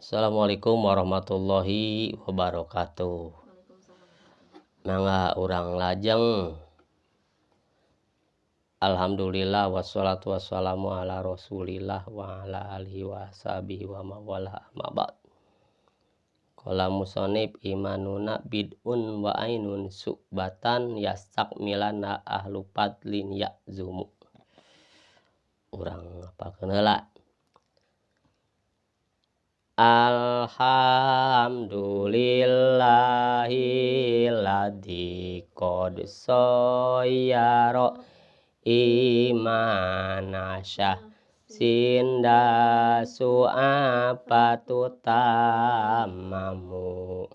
Assalamualaikum warahmatullahi wabarakatuh. Mangga urang lajeng. Alhamdulillah wassalatu wassalamu ala rasulillah wa ala alihi wa ashabihi wa mawala amma ba'd. Qala musannif imanuna bid'un wa ainun su'batan yastakmilana ahlu fadlin ya'zumu. Urang ngapalkeun heula. Alhamdulillahilladzi qad sayyara imana syah sinda su'afatu tamamu.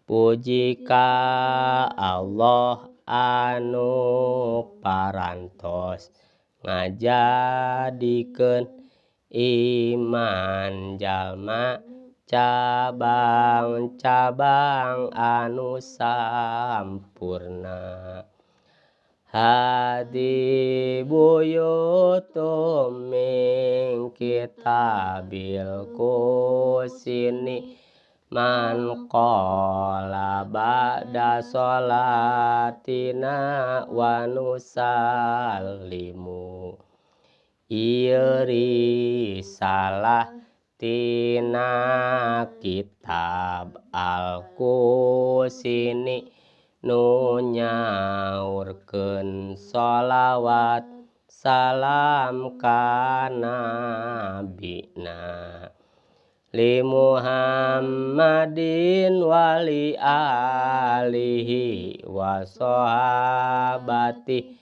Puji ka Allah anu parantos ngajadikeun iman jalma cabang-cabang anu sampurna. Hadi buyutum min kitabil kusini man qala ba'da sholatina wa nusallimu. Ieu risalah tina kitab Al-Kusini nu nyaurkeun sholawat salam ka nabina li Muhammadin wali alihi wa sahabati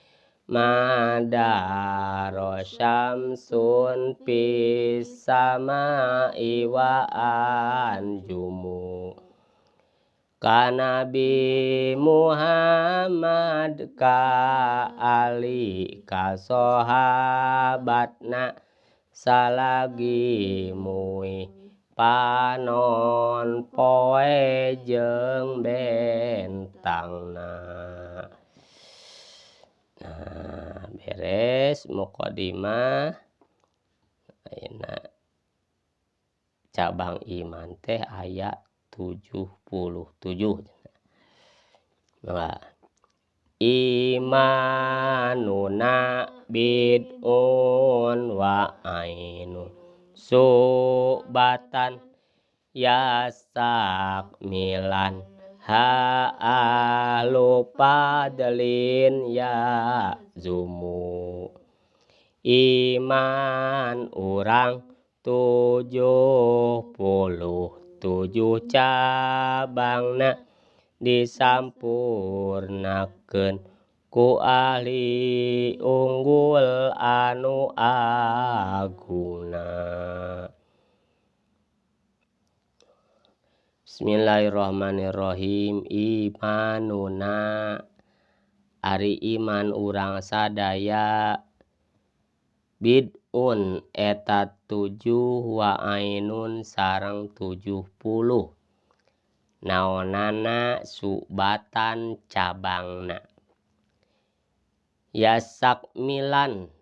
madaro syamsun fis samai wa anjumu. Ka Nabi Muhammad ka ali ka sahabatna salagi muih panon poe jeung bentangna. Nah, beres mukadimah. Ayeuna cabang iman teh aya 77. Mangga. Imanuna bid'un wa ainun su'batan yastakmilan ha ahlu fadlin ya zumu. Iman urang 77 cabangna disampurnakeun ku ahli unggul anu agungna. Bismillahirrahmanirrahim. Imanuna ari iman urang sadaya bid'un eta 7 wa ainun sareng 70. Naonana su'batan cabangna. Yasakmilan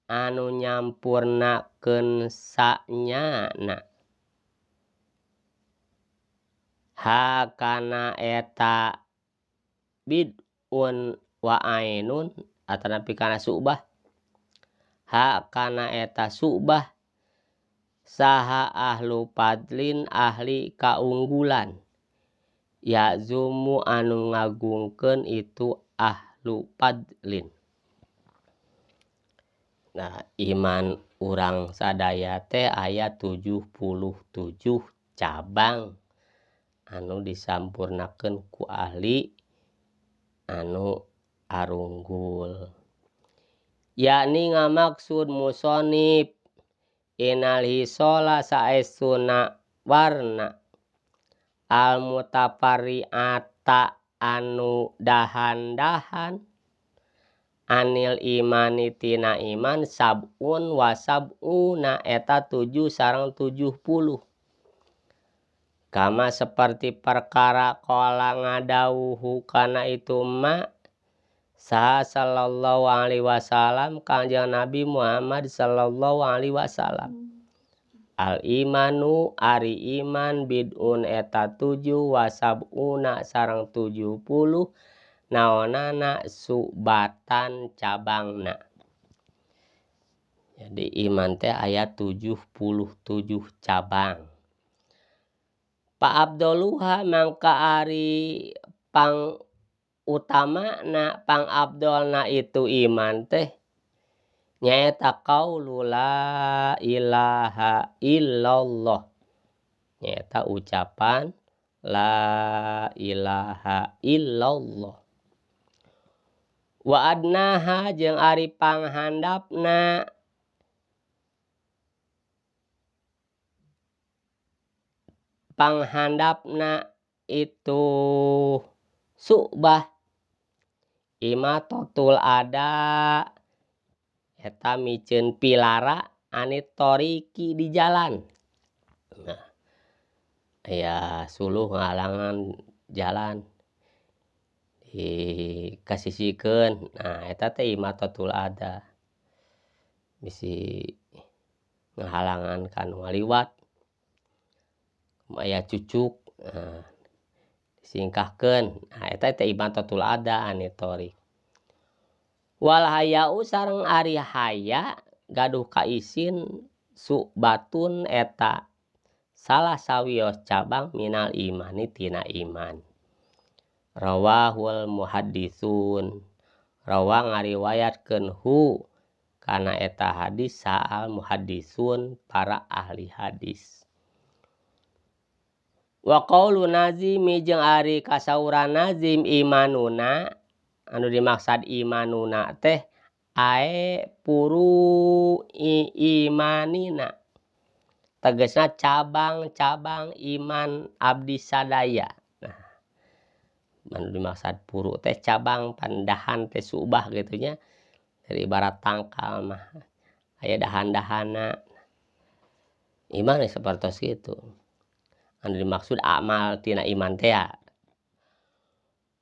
anu nyampurnakeun sanyana. Ha kana eta bid'un wa ainun atanapi kana su'bah. Ha kana eta su'bah saha ahlu fadlin ahli kaunggulan. Ya zumu anu ngagungkeun itu ahlu fadlin. Nah, iman urang sadaya teh aya 77 cabang anu disampurnakeun ku ahli anu arunggul. Yakni ngamaksud musonib inal hisola saestuna warna al mutafarri'ata anu dahan-dahan anil imani tina iman sab'un wa sab'una eta 7 sareng 70. Kama seperti perkara qala ngadawuhu kana itu ma saha sallallahu alaihi wasallam kangjeng Nabi Muhammad sallallahu alaihi wasallam. Al imanu ari iman bid'un eta tujuh wasab'una sareng 70 naonana su'batan cabangna. Jadi iman teh aya 77 cabang. Fa afdholuha mangka ari pangutamana pangafdolna itu iman teh nyaeta qaulu laa ilaha illallah, nyaeta ucapan laa ilaha illallah. Wa adnaha jeung ari panghandapna, panghandapna itu su'bah imathotul adza eta miceun pilara anit thoriqi di jalan. Nah aya suluh ngahalangan jalan dikasisihkeun nah eta teh imathotul adza bisi ngahalangan ka nu ngaliwat aya cucuk nah disingkahkeun nah eta teh imathotul adza anit thoriq. Wal haya'u sareng ari haya gaduh kaisin su'batun eta salah sawios cabang minal imani tina iman. Rawahul muhadditsun rawa ngariwayatkeun hu kana eta hadis saha al muhadditsun para ahli hadis. Wa qaulu nazimi jeung ari kasauran nazim imanuna anu dimaksad imanuna teh ae furu'i imanina tegesna cabang-cabang iman abdi sadaya. Nah anu dimaksad furu' teh cabang pan dahan teh su'bah kitu nya jadi ibarat tangkal mah aya dahan-dahanna. Iman we sapertos kitu anu dimaksud a'mal tina iman tea.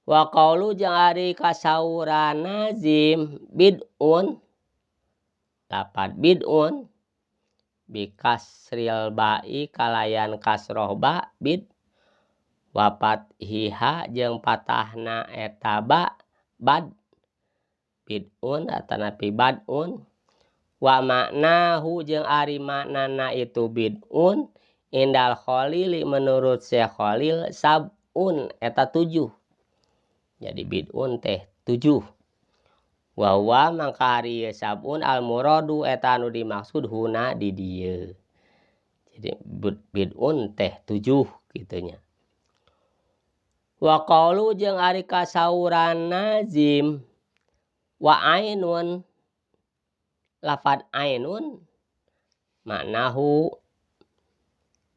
Wa qaulu jeung ari kasauran nazim bid'un lapad bid'un bikasril ba'i kalayan kasroh ba bid wa fathiha jeung patahna eta ba bad bid'un atanapi bad'un. Wa ma'nahu jeung ari maknana itu bid'un indal kholili menurut syekh kholil sab'un eta 7. Jadi bid'un teh 7. Wa huwa mangka ari ieu sab'un al muradu eta anu dimaksud huna di dieu. Jadi bid'un teh 7 kitu nya. Wa qaulu jeung ari kasauran nazim wa ainun lafad ainun maknahu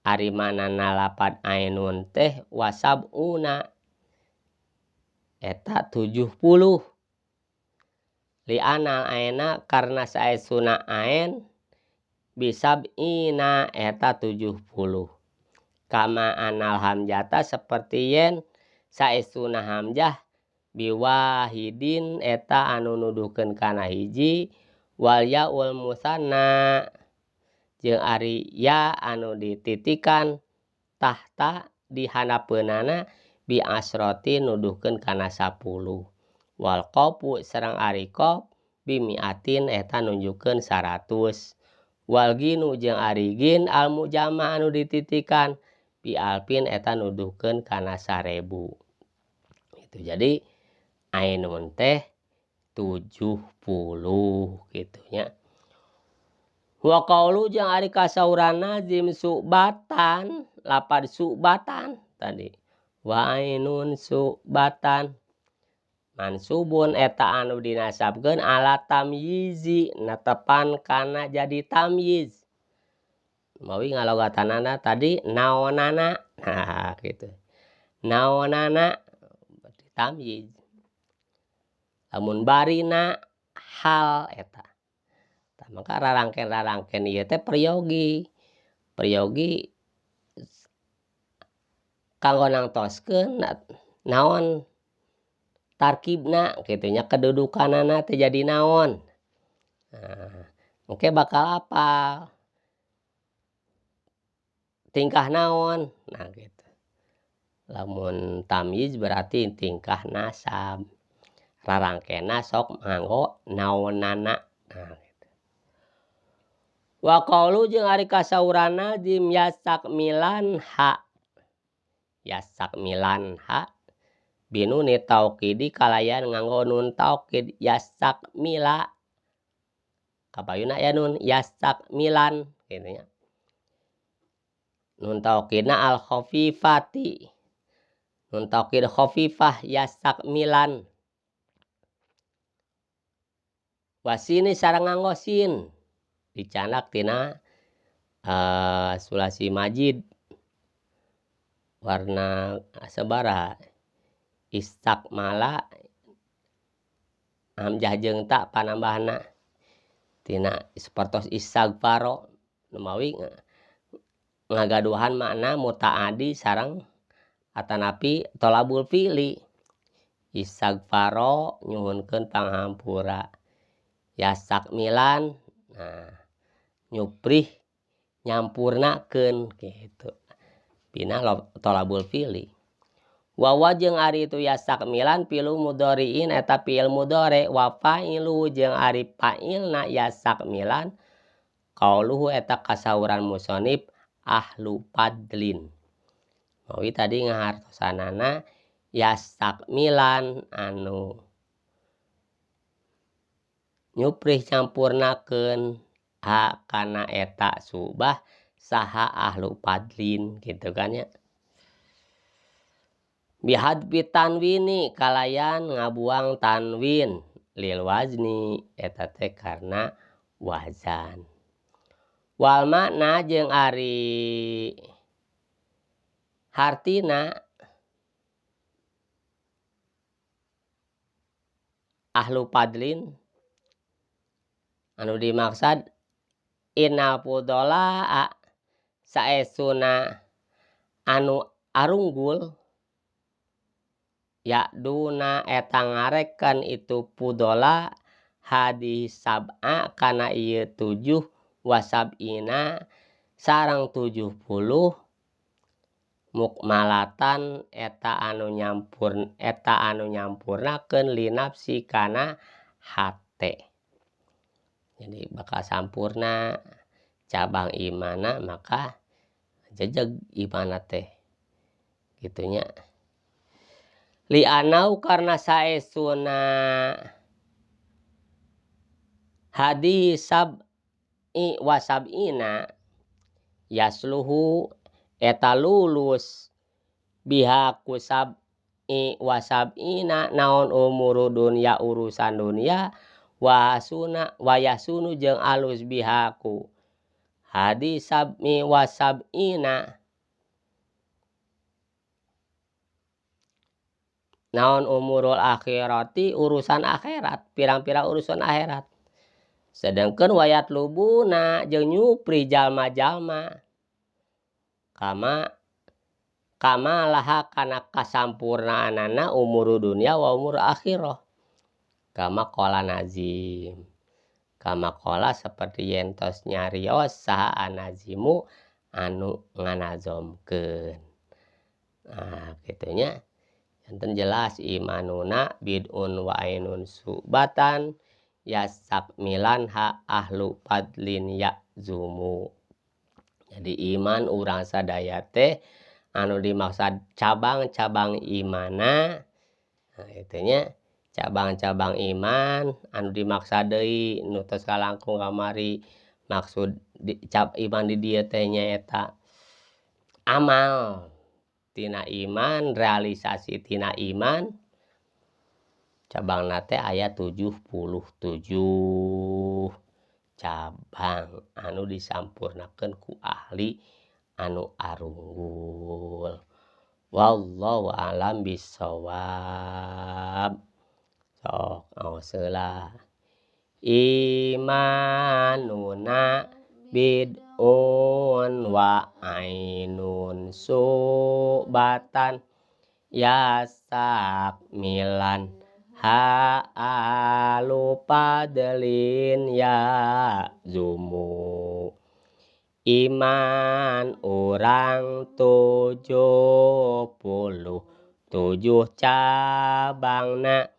ari maknana lafad ainun teh wasab'una eta 70. Li'anal aena karna saestuna aen bisab'ina eta 70. Kama anal hamzata saperti yen saestuna hamzah biwahidin eta anu nuduhkeun kana hiji wal yaul musanna jeung ari ya anu dititikan tahta di handapeunana bi asrotin nuduhkeun kana 10. Wal qofu sareng ari qof bi miatin eta nunjukkeun 100. Wal ginu jeung ari gin al mu'jamah anu dititikan bi alfin eta nuduhkeun kana 1000. Gitu jadi ainun teh 70 kitu nya. Wa qaulu jeung ari kasauran nazim su'batan lapad su'batan tadi wa ainun su'batan mansubun eta anu dinasabkeun ala tamyizi netepan kana jadi tamyiz. Mawi ngalogatanana tadi naonana nah kitu naonana berarti tamyiz. Lamun barina hal eta. Tah mangka rarangken-rarangken ieu teh peryogi, peryogi kanggo nangtoskeun naon tarkibna kitu nya kedudukanana teh jadi naon. Nah engke bakal apal. Tingkah naon nah gitu. Lamun tamyiz berarti tingkah nasab rarangkena sok nganggo naonana nah gitu. Wa qauluhu jeung ari kasauran nazim yastakmilan ha, yastakmilan ha binuni taukidi kalayan nganggo nun taukid yastakmila kapayunna aya nun yastakmilan kitu nya. Nun taukidna al khofifati nun taukid khofifah yastakmilan wasini sareng nganggo sin dicandak tina sulasi majid warna sabaraha istakmala hamzah jeung ta panambahna tina sapertos istagfaro numawi ngagaduhan makna mutaaddi sareng atanapi tolabul fi'li istagfaro nyuhunkeun panghampura yastakmilan nah nyuprih nyampurnakeun kitu dina tolabul fi'li wahuwa jeung ari itu yastakmilan fi'lu mudhariin eta fi'il mudhari wa fa'iluhu jeung ari fa'ilna yastakmilan qauluhu eta kasauran musannif ahlu fadlin. Mawi tadi ngahartosanana yastakmilan anu nyuprih nyampurnakeun ha kana eta su'bah saha ahlu fadlin kitu kan nya. Bihadzfi tanwini kalayan ngabuang tanwin lil wazni eta teh karna wazan. Wal makna jeung ari hartina ahlu fadlin anu dimaksad innal fudholaa saestuna anu arunggul ya'duna eta ngareken itu fudhola hadis sab'a kana ieu tujuh wasab'ina sareng 70 mukmalatan eta anu eta anu nyampurnakeun linafsi kana hate. Jadi bakal sampurna cabang imanna maka jejeg imanna teh kitu nya. Li'annahu karna saestuna hadis sab'i wasab'ina yashluhu eta lulus biha ku sab'i wasab'ina naon umuru dunya urusan dunya wa hasuna wa yahsunu jeung alus biha ku hadis sab'i wasab'ina naon umurul akhirati urusan akhirat pirang-pirang urusan akhirat sedengkeun wayathlubuna jeung nyupri jalma-jalma kama kamalaha kana kasampurnaanana umuru dunya wa umur akhirah kama qala nazim kama qala saperti yen tos nyarios saha annazimu anu nganazomkeun. Nah kitu nya janten jelas imanuna bid'un wa ainun su'batan yastakmilan ha ahlu fadlin ya'zumu. Jadi iman urang sadaya teh anu dimaksad cabang-cabang imanna nah kitu nya cabang-cabang iman anu dimaksad deui nu tos kalangkung kamari maksud cap iman di dieu teh nyaeta amal tina iman realisasi tina iman cabangna teh aya 77 cabang anu disampurnakeun ku ahli anu arunggul. Wallahu a'lam bishawab. Sok ngaos heula imanuna bid'un wa ainun su'batan yastakmilan ha ahlu fadlin ya'zumu. Iman urang 77 cabangna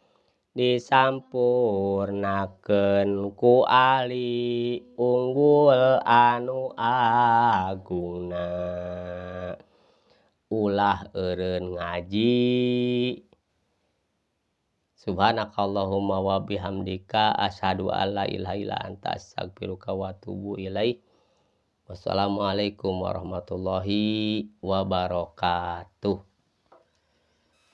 disampurnakeun ku ahli unggul anu agungna. Ulah eureun ngaji. Subhanakallahumma wa bihamdika asyhadu alla ilaha illa anta astaghfiruka wa atubu ilaik. Wassalamualaikum warahmatullahi wabarakatuh.